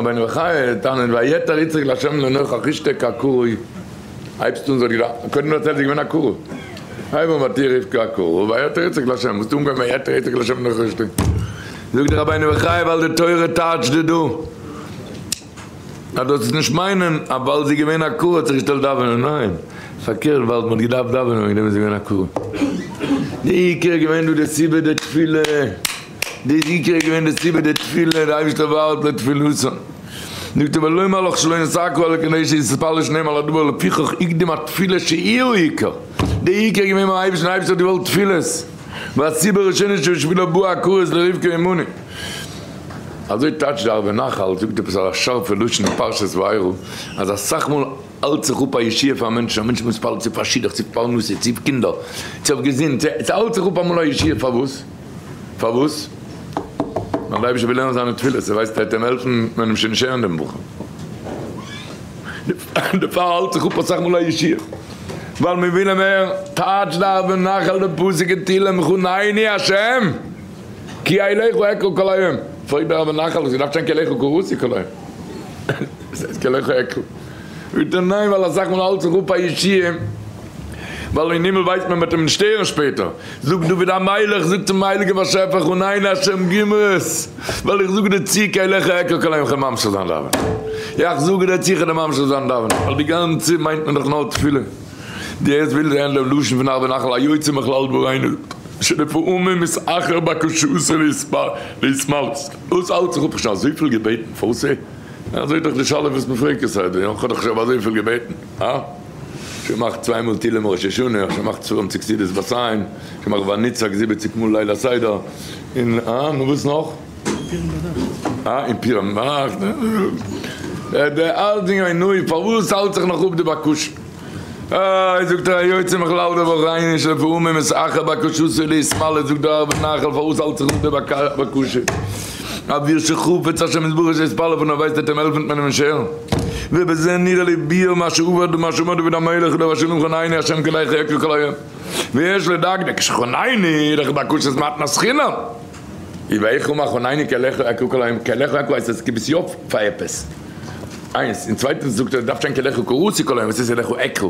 רבינו בחיי טענה'ט ויעתר יצחק לה' לנוכח אשתו כי עקרה היא. הייבסט אן זי האט געדארפט, קודם דערציילט זי איז געווען עקרה. הייב אן ותהי רבקה עקרה ויעתר יצחק לה', וואס האסטו אנגעהויבן ויעתר יצחק לה' לנוכח אשתו? זאגט דער רבינו בחיי ווייל די תורה טייטשט דיר דא אז דאס איז נישט מיינען אז ווייל זי איז געווען עקרה האט זיך געשטעלט דאווענען, ניין, פארקערט ווייל מען האט געדארפט דאווענען וועגן דעם איז זי געווען עקרה. די עיקר איז געווען דא די סיבה די תפילה, די עיקר איז געווען די סיבה די תפילה, די אייבערשטער ווארט לתפילתן. זאגט ער ולומר לך שלא נתעכבה אלא כדי שיתפלל שנאמר על הדבר לפיכך הקדים התפילה שהיא העיקר, די עיקר איז געווען ביים אייבערשטן, די אייבערשטער האט געוואלט תפילות, והסיבה הראשונה שבשבילה באו עקרות לרבקה אמנו. אזוי טייטשט די ערבי נחל, זאגט עפעס א שארפע לשון אין פרשת וארא, אז אסאך מאל האלט זיך אפ א ישועה פאר מענטשן, א מענטש מוז פאלן צו פאר שידוך, צו פרנסה, צו קינדער, צו אויף געזונט, ס'האלט זיך אפ אמאל א ישועה, פארוואס? פארוואס? ווייל די אייבישטער וויל הערן זיינע תפילות, ער ווייסט ער וועט אים העלפן ווען אים שוין נישט הערן דעם בחור. דערפאר האלט זיך אפ אסאך מאל א ישועה, ווייל מען וויל אים הערן. טייטש די ערבי נחל די פסוק אין תהילים חנני השם כי אליך אקרא כל היום, פרעגט דער ערבי נחל עס געדארפט שטיין כי אליך קראתי כל היום, עס הייסט כי אליך אקרא. זאגט ער ניין ווייל אסאך מאל האלט זיך אפ א ישועה ווייל אין הימל ווייסט מען מ'וועט אים נישט שטערן שפעטער, זאגט דוד המלך זאגט צום הייליגן באשעפער חנני השם גיב עס ווייל איך זאג דיר צו כי אליך אקרא כל היום כ'וועל ממשיך זיין דאווענען, איך זאג דיר צו כ'וועל ממשיך זיין דאווענען ווייל די גאנצע מיינט מען דאך נאר תפילה, די ערשט וויל זען דעם לשון פון ערבי נחל היוצא מכלל דברינו שלפעמים מתאחר בקשתו להתמלא, דאס האלט זיך אפ איך שוין אזויפיל געבעטן פארוואס אזוי איז דאך די שאלה וואס מ'פרעגט כסדר, איך האב דאך שוין אזויפיל געבעטן, הא? שוין געמאכט צוויי מאל תהילים ראש השנה, שוין געמאכט צוואנציג סעודות בת עין, שוין געמאכט ונצעק זיבעציג מאל ליל הסדר, און הא? נו וואס נאך? פורים ביינאכט. הא? און פורים ביינאכט. די אלדינג עינוי, פארוואס האלט זיך נאך אפ די בקשה? איי זאגט ער היוצא מכלל דבר אינו שלפעמים מתאחר בקשתו להתמלא זאגט דער ערבי נחל פארוואס האלט זיך אפ די בקשה אביר שחפץ השם יתברך שיתפלל פון ער ווייסט וועט אים העלפן וועט מען אים נישט הערן ובזה נראה לי ביאור מה שעבד ומה שאמר דוד המלך עליו השלום חנני השם כי אליך אקרא כל היום ויש לדקדק שחנני דאך בקשת מתנת חינם ואיך אמר חנני כי אליך אקרא כל היום כי אליך אקרא הייסט עס כי ביסט יא פאר עפעס. איינס, און צווייטענס זאגט ער דארף שטיין כי אליך קראתי כל היום, וואס איז אליך אקרא?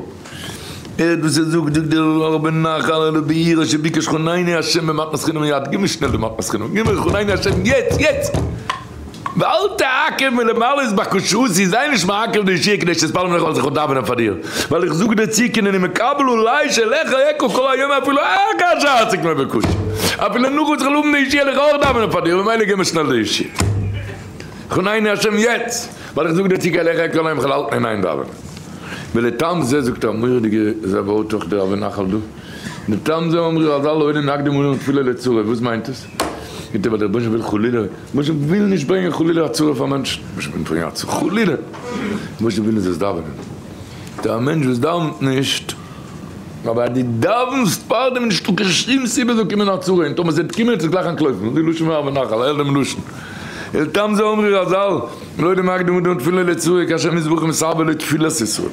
ער האט וואס ער זאגט, זאגט דער רבי נחל אלא ביראה שביקש חנני השם במתנת חינם מיד, גיב מיר שנעל די מתנת חינם, גיב מיר חנני השם יעצט, יעצט! ואל תעכב מלמלא את בקשותי, זיי נישט מעכב די ישועה כדי שאתפלל לפניך ווייל איך וועל דאווענען פאר דיר, ווייל איך זאג דיר צו כי הנני מקבל עלי שאליך אקרא כל היום אפילו אחר שאשיג מבקשי, אפילו נאך וואס איך וועל האבן די ישועה וועל איך אויך דאווענען פאר דיר, ממילא גיב מיר שנעל די ישועה. חנני השם יעצט, ווייל איך זאג דיר צו כי אליך אקרא כל היום כ'וועל האלטן אין איין דאווענען. ולטעם זה זאגט ער א מורא'דיגע זה ווארט אויך דער ערבי נחל דא, לטעם זה אמרו רז"ל לעולם יקדים אדם תפילה לצרה, וואס מיינט עס? זאגט ער ווייל דער רבונו של עולם וויל חלילה, רבונו של עולם וויל נישט ברענגען חלילה א צרה פאר מענטשן, רבונו של עולם וויל נישט ברענגען א צרה חלילה, רבונו של עולם וויל אונז דאווענען, דער מענטש וואס דאווענט נישט, אבער אז דו דאווענסט פארדעם איז נישטא קיין שום סיבה זאל קומען א צרה, און טאמער ס'וועט קומען וועט עס גלייך אנטלויפן, אזוי לשון פון ערבי נחל, הער דעם לשון. ולטעם זה אמרו רז"ל, לעולם יקדים אדם תפילה לצרה כי השם יתברך מתאווה לתפילת ישראל.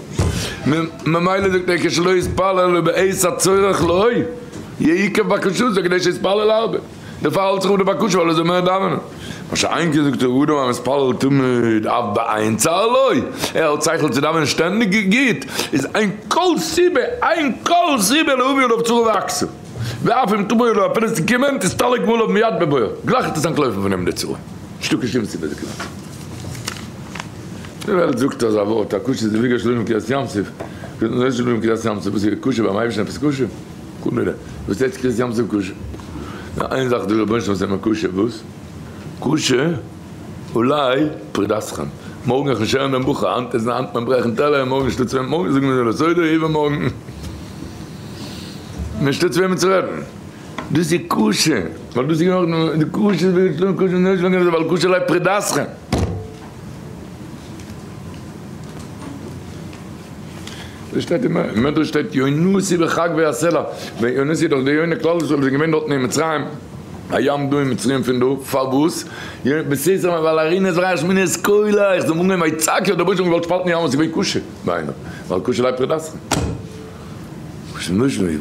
ממילא זאגט ער כשלא יתפלל אלא בעת הצורך לו יעכב בקשתו כדי שיתפלל הרבה. דערפאר האלט זיך אפ די בקשה ווייל ער זאל מער דאווענען. מה שאין כן זאגט ער אדם המתפלל תמיד אף באין צר לו, ער האט שכל צו דאווענען שטענדיג גוט, איז אין כל סיבה, אין כל סיבה להביא עליו צרה ועקסה. ואף אם תבוא עליו אפילו ס'קומען תסתלק מעליו מיד בבואו, גלייך וועט עס אנטלויפן פון אים די צרה, נישטא קיין שום סיבה זיך צו. די וועלט זאגט אזא ווארט א קושיא זיווג שלא מקריעת ים סוף, שלא מקריעת ים סוף, וואס איז קשה ביים אייבערשטן עפעס קשה? חלילה, וואס הייסט קריעת ים סוף קשה? נאר איין זאך דער רבונו של עולם איז אימער קשה, וואס? קשה עלי פרידתכם, מארגן איך נישט הערן דעם בחור, היינט איז היינט מען ברעכן טעלער, מארגן נישטא צו וועם, מארגן זאגן מיר לסדר, איבערמארגן נישטא צו וועמען צו רעדן, דאס איז קשה, ווייל דאס איז געווארן די קשה איז וועגן שלום קשה נישט וועגן ווייל קשה עלי פרידתכם. דאס שטייט אין מדרש שטייט יונתי בחגוי הסלע, ווען יונתי איז דאך די יונה כלל ישראל איז געווען דארטן אין מצרים, הים דא אין מצרים פון דא, פארוואס? בסתר ווייל הריני זרע שמיני את קולך, זיי האבן אנגעהויבן ויצעקו האט דער אויבערשטער געוואלט שפאלטן ים און עס איז געווען קשה ביינער, ווייל קשה עלי פרידתכם.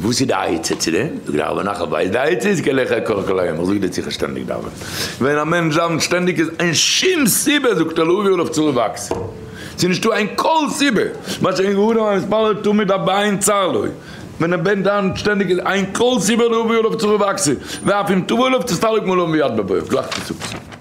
וואס איז די עצה צו דעם? זאגט דער ערבי נחל ווייסט די עצה איז כלך כל כל היום, איך זאג דיר זיכער שטענדיג דאווענען. ווען א מענטש דאווענט שטענדיג איז אין שום סיבה זאגט ער להביא עליו צרה ועקסה. ס'איז נישטא איין כל סיבה, מה שאין כן אדם המתפלל תמיד הבעין צר לו, ווען א בן דאווענט שטענדיג איז אין כל סיבה להביא עליו צרה ועקסה, ואף אם תבוא עליו תסתלק מעולם מיד בבואו, גלייך צו צו.